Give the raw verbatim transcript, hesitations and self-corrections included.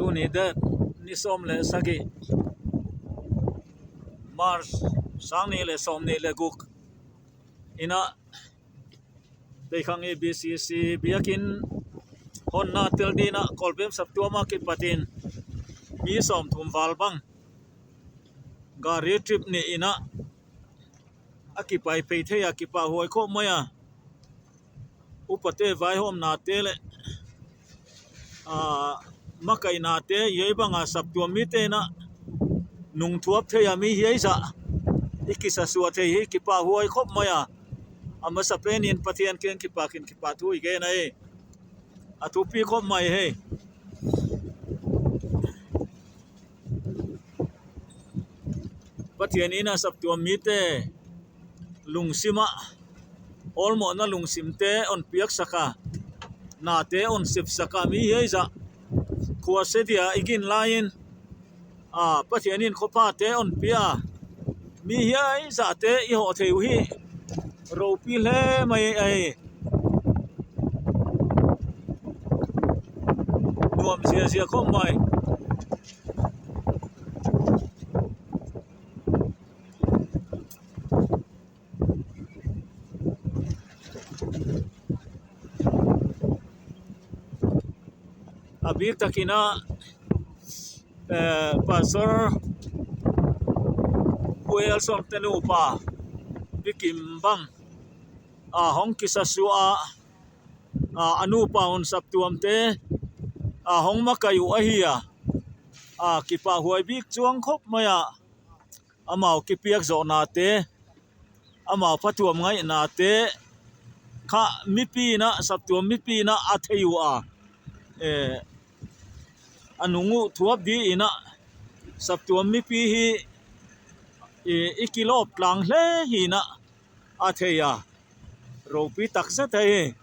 Tuni date ni sawm leh sagih, March, sang nih leh sawmnih leh guk in ah, Teikhang A B C C biakin honna tel dingin ah Kawlpem saptuam akipatin mi sawmthum val bang gari trip nih in ah a kipai phei thei a, kipahhuai khop mai a. Upate vaihawmnate leh, ah, makaihnate, hiai banga saptuam mite'n ah nungthuap thei a mi hiai zah i kisasuah thei hi kipahhuai khop mai a. A masapenin Pathian kiang kipakin kipahthu i gen ahi. A thupi khop mai hi. Pathian in ah saptuam mite lungsim ah awlmohna lungsimte hon piaksak a, nate hon sepsak a, mi hiai zah khua se dia i gin laiin, ah, Pathian in khophate hon pia a, mi hiai zahte i hoh thei uhi. Ropi hle mai ahi. Nuam ziahziah khop mai. A bik takin ah, eh, Pastor Pu Elson te nupa Pi Kim bang, ah, hong kisasuah a, ah, a nupa hon saptuamte, ah, hong makai uh ahi a. Ah, kipahhuai bik chuang khop mai a. Amau kipiak zohnate, amau phatuam ngaihnate kha mipi'n ah, saptuam mipi'n ah a thei ua, eh, a nung uh thuap dingin ah, saptuam mipi hi, eh, i kilawp tlang hle hi'n ah a thei a. Ropi tak zet ahi.